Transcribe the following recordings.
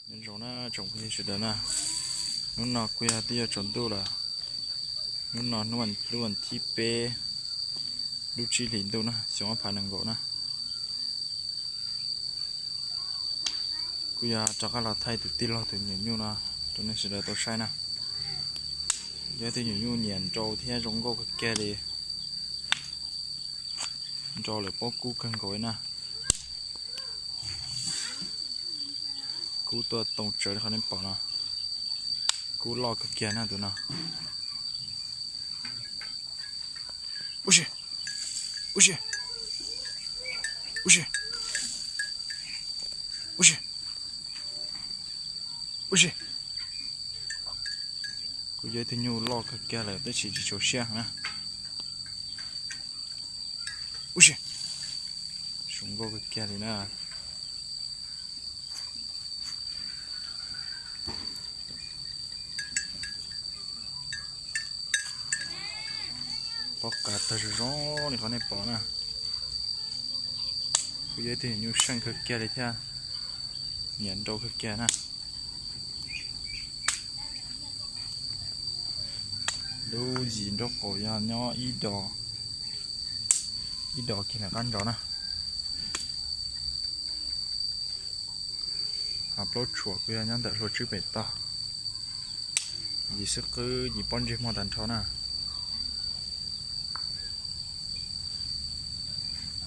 Nyob zoo na tsoom phooj ywg sawv daws na, hnub no kuj yog twb yuav tsaus ntuj lawm. Hnub no hnub lub vas thib peb, lub tsib hlis ntuj na, xyoo ob phav nees nkaum na. Kuj yog rov qab los thaij tus tij laug tus nyuam nyuj no rau nej sawv daws tau saib na. Yog tus nyuam nyuj nyiam nrau thiab zoo nkauj kawg kiag li. Nrau lawm pob kub kawg nkaus li na. Kub tuaj too tsawv li qhov nej pom no. Kub loj kawg kiag na tus no. Ub si, ub si, ub si, ub si, ub si. Kuj yog ib tug nyuj loj kawg kiag lawm tab sis tsis tshua siab na. Ub si, zoo nkauj kawg kiag li na. Pob qa tawg zoo zoo li qhov nej pom na. Kuj yog ib tug nyuj seej kawg kiag li thiab, nyiam nrau kawg kiag na. Lub yim nraub qaum yog nyob ib do, ib do kiag nram qab ntsov na. Ho plaub tshuam kuj yog nyob ntawm hlua tswb pem toj. Yim xwb qwb yim pob ntseg muag tag nrho na.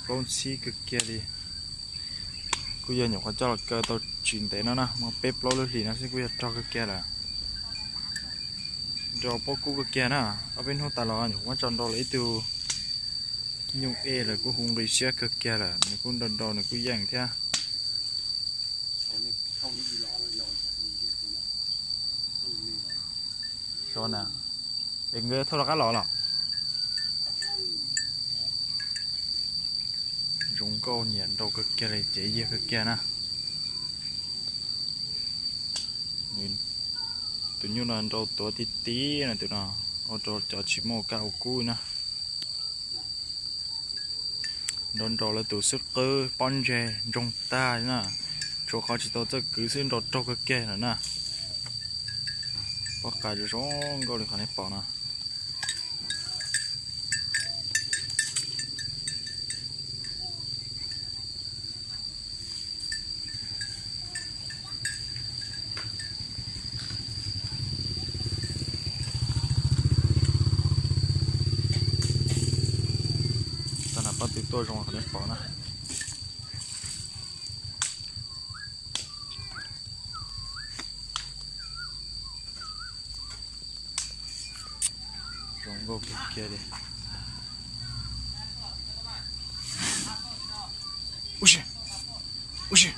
Plaub ntxhib kawg kiag li. Kuj yog nyuam qhuav coj los kaw tau tsis ntev no na, muaj peb plaub lub hlis no xwb kuj yog rog kawg kiag lawm. Nrau pob kub kawg kiag na. Ob peb hnub tas los nyuam qhuav muab tso nrau lawm ib tug nyuj ej lawm kuj hu nqi siab kawg kiag lawm, nws kuj nrau nrau nws kuj yeej thiab. Xyov na, es nkawd thauj rov qab los los? Zoo nkauj nyiam nrau kawg kiag li, cev yiag kawg kiag na. Tus nyuj no nrau tuav ti ti na, tus no ua rau cov tsis muaj kab ua kub na. Nrau nrau lawv tus xwb qwb pob ntseg ntsoog tag li na, tshuav qhov tsis tau txawj kwv xwb nrau raug kawg kiag lawm na. Pob qa zoo zoo nkauj li qhov nej pom no. Tag nrho pob tw tuaj zoo qhov nej pom na. Zoo nkauj kawg kiag li. Ub si, ub si,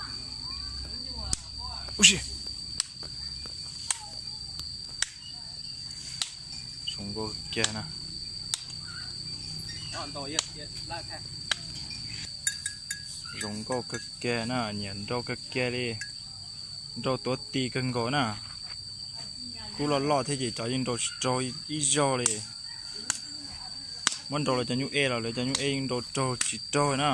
ub si. Zoo nkauj kawg kiag na. Zoo nkauj kawg kiag na, nyiam nrau kawg kiag li. Nrau tuav ti kawg nkaus na. Kub loj loj thiab ces cov yeej nrau tsis raug ib zaug li. Muab nrau lawv cov nyuj ej los lawv cov nyuj ej yeej nrau raug tsis raug na.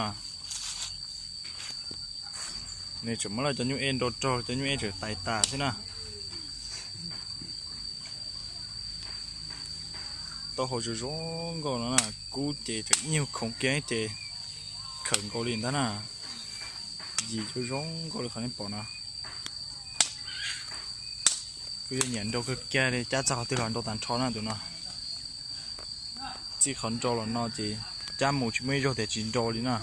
Nws tseem muab lawv cov nyuj ej nrau raug, cov nyuj ej tseem tais tas xwb na. Taub hau zoo zoo nkauj no na, kub ces tseem ib nyuag khoov kiag ces khawm nkaus li ntag na. Yim zoo zoo nkauj li qhov nej pom no. Kuj yog nyiam nrau kawg kiag li, cab txog qhov twg los nrau tag nrho na tus no. Txij qhov nrau los no ces cab mus tsis muaj ib zaug tias tsis nrau li na.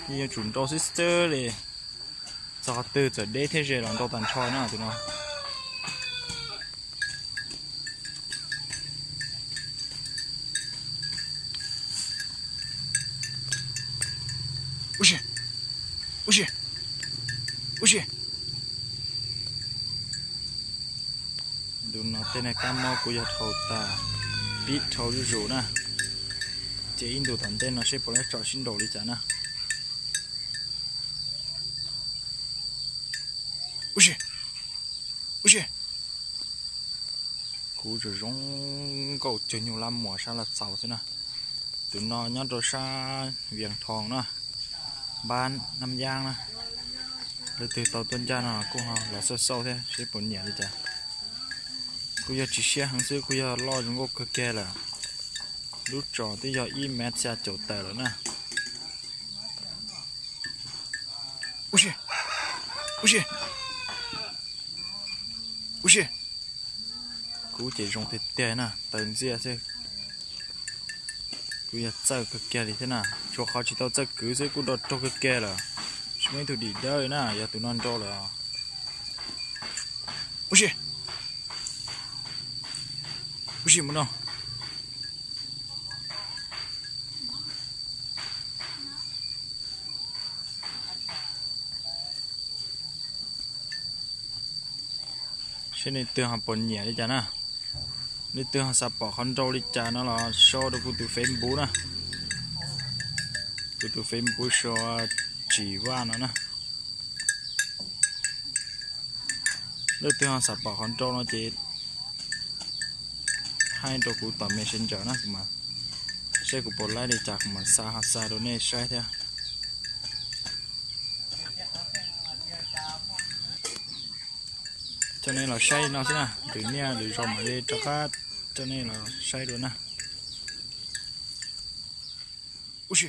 Yeej yuav tsum nrau xwb xwb li. Txog qhov twg txawm deb thiab ze los nrau tag nrho na tus no. Ub si, ub si, ub si. Ntu no tej neeg kab mob kuj yog dhau tas, pib dhau zuj zus na. Ces ib ntu tom ntej no seb puas tau tso sib nraus li cas na. Ub si, ub si. Kub zoo zoo nkauj cuag nyuj lab muas sab Laj Txaus xwb na. Tus no nyob rau sab Vias Thoo na, npab Nab Yaab na. Leej twg tau tuaj ncaj no kuj ho los xauj xauj thiab seb puas nyiam li cas. Kuj yog tsis siab heev xwb, kuj yog loj zoo nkauj kawg kiag lawm. Lub tsos twb yog ib mev xya caum tawm lawm na. Ub si, ub si, ub si. Kub ces zoo tiag tiag na, taw ntxiaj xwb. Kuj yog txawj kawg kiag li thiab na, tshuav qhov tsis tau txawj kwv xwb kuj nrau raug kawg kiag lawm. Tsis muaj ib tug dim dawb na, yog tus no nrau lawm. Ub si, ub si mus no. Seb leej twg ho puas nyiam li cas na. Leej twg ho xav pom qhov nrau li cas no los sau rau kuv tus Facebook na. Kuv tus Facebook sau Tsim Vaj no na. Leej twg ho xav pom qhov nrau no ces hais rau kuv tom Messenger na, kuv mam, seb kuv puas laib li cas kuv mam xa ho xa rau nej saib thiab. Coj nej los saib no xwb na, lwm niaj lwm zaus mam li rov qab coj nej los saib dua na. Ub si,